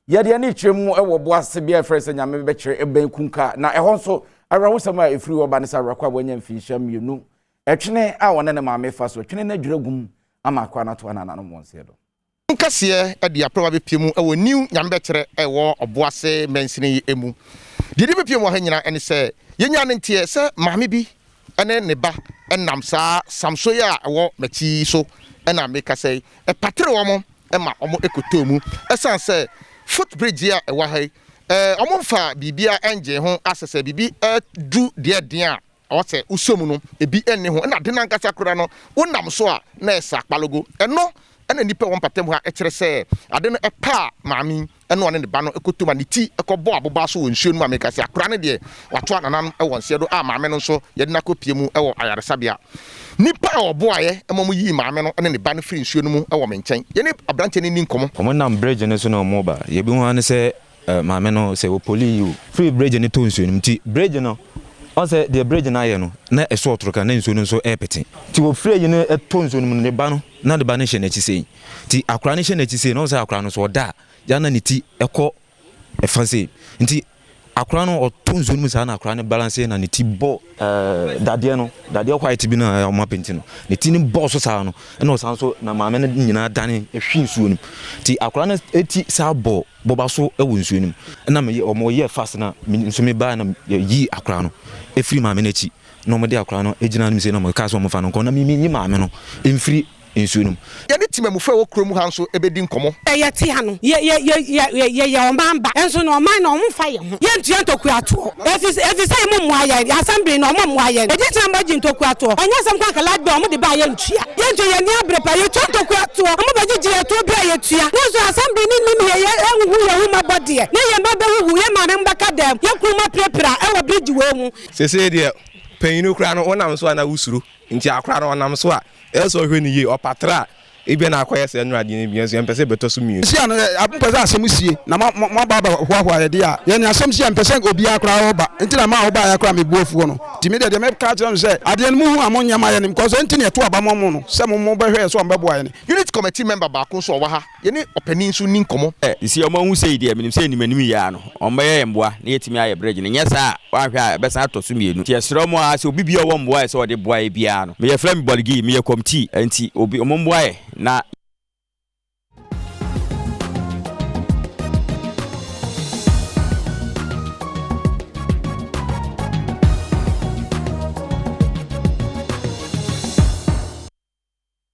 Yɛde ani kyerɛ mu wɔ Boase bea a ɛfrɛ sɛ Nyame bɛkyerɛ ɛbɛn Kunka, na ɛhɔ nso awerɛhosɛm a ɛfiri hɔ ba ne sɛ awerɛkɔ a wanya mfinhyia 2 ɛtwene a ɔne ne maame fa so ɛtwene no adwira gum ama akoa no atoa nananom wɔn seɛ do. Kɛseɛ de aprɛw abɛpue mu wɔ New Nyamebɛkyerɛ a ɛwɔ Ɔboase mansini yi mu. Deɛ ɛde bɛpue mu wɔ ha nyinaa ne sɛ yɛnyaa no nteɛ sɛ maame bi ne ne ba nam saa samso yi a ɛwɔ m'akyi yi so na mekasa yi, ɛpatere wɔn ma wɔkɔtɔɔ mu. Ɛsiane sɛ foot bridge yi a ɛwɔ ha yi, wɔmfa biribiara ngyee ho asɛ sɛ biribi du deɛ den a ɛwɔ sɛ wosɔ mu no, ebi nni ho. Ɛna ade no ankasa koraa no, wonam so a na ɛsɛ akpalogo. Ɛno na nnipa a ɛwɔ mpɔtam ha kyerɛ sɛ ade no paa maame yi ne ɔne ne ba no kɔtɔ mu a ne ti kɔbɔɔ aboba so wɔ nsuo no mu a meka sɛ akwadaa no deɛ watoa nananom wɔ nseɛ do a maame no nso yɛde no akɔpie mu wɔ ayaresabea. Nnipa a wɔboaeɛ ma wɔyii maame no ne ne ba no firii nsuo no mu wɔ me nkyɛn. Yɛne aberanteɛ no nni nkɔmmɔ. Wɔnam bridge no so na wɔreba. Yɛbɛhu ara ne sɛ maame no sɛ ɔpoli yi o. Firi bridge no tɔ nsuo no mu. Nti bridge no, ɔhu sɛ deɛ bridge no ayɛ no, na ɛso ɔtoro kakra, na nsuo no nso repete. Nti ɔfiri ayi no tɔ nsuo no mu no, ne ba no, na ne ba no hyɛ n'akyi sei. Nti akwadaa no hyɛ n'akyi sei no, ɔhu sɛ akwadaa no nso ɔda a, gya na ne ti kɔ ɛfa sei. Nti akwadaa no ɔtɔ nsuo no mu saa na akwadaa no balance na ne ti bɔ ɛɛ dadeɛ no, dadeɛ white bi no a wɔn apenti no, ne ti no bɔɔ so saa no, ɛna ɔsan so na maame no nyinaa dane hwi nsuo no mu. Nti akwadaa no ti saa bɔ bɔba so wɔ nsuo no mu. Ɛna me wɔn yɛ fast na me nso me baa na yɛyi akwadaa no efiri maame no akyi na wɔn de akwadaa no gyina no mu sei na wɔn kaa sɛ wɔn fa no nkɔ na me me nyi maame no mfiri nsuo no mu. Yɛne temamufo a ɛwɔ kurom ha nso bɛdi nkɔmmɔ. Yɛte ha no, yɛ, yɛ, yɛ, yɛ, yɛ, yɛyɛ ɔman ba, nso no ɔman no wɔmfa yɛn ho. Yɛntua ntokua toɔ, ɛfiri, ɛfiri sɛ wɔn mmoa yɛn. Assembly no, wɔn mmoa yɛn. Ɛdeɛ nti na moagye ntokua toɔ? Ɛnyɛ asɛm koraa anka light bill a wɔde ba a yɛntua. Yɛntua, yɛn ani abere paa, yɛtua ntokua toɔ. Wɔbɛgyegye yɛn toɔ biara a yɛtua. Nanso assembly no nnim yɛn, yɛn, ɛnhu yɛn ho mmɔbɔ deɛ. Na yɛn mma bɛwuwu, yɛn maame mo bɛka dɛm, yɛn kununom apirapira wɔ bridge wei ho. Seesei deɛ, panyin koraa no, wonam so a na wosuro. Nti akora no ɔnam so a, ɛyɛ sɛ ɔhwɛ no yie. Ɔpatra a, ebia na akɔyɛ sɛ nnora deɛ no bi, nanso yɛmpɛ sɛ ɛbɛtɔ so mmienu. Sesia no, mopɛ sɛ asɛm sie na moaba abɛhoahoa yɛ deɛ a, yɛne asɛm sie a, mepɛ sɛ obiara koraa ɔba. Nti na maa wobaeɛ koraa me bo afuo no. Nti me deɛ, deɛ mɛka akyerɛ no sɛ, adeɛ no mohu a monyɛ ma yɛn, because ɛnti na yɛto aba ma mo no, sɛ mo mobɛhwɛ yɛ sɛ wɔbɛboa yɛn. Unit committee member baako nso a ɔwɔ ha, yɛne ɔpanin nso nni nkɔmmɔ. Sisi a wɔahu sei deɛ, menim sɛ anim anim yi ara no, wɔbɛyɛ yɛn mmoa na yɛatumi ayɛ bridge no. Nyɛ saa a, woanhwɛ a ɛbɛsan atɔ so mmienu. Nti yɛsrɛ wɔn ara sɛ obi biara a ɔwɔ mmoa a ɛsɛ sɛ ɔde boa yɛn biara no, meyɛ frɛ me Bolgi, meyɛ kɔmtii, nti obi, wɔmmoa yɛn na.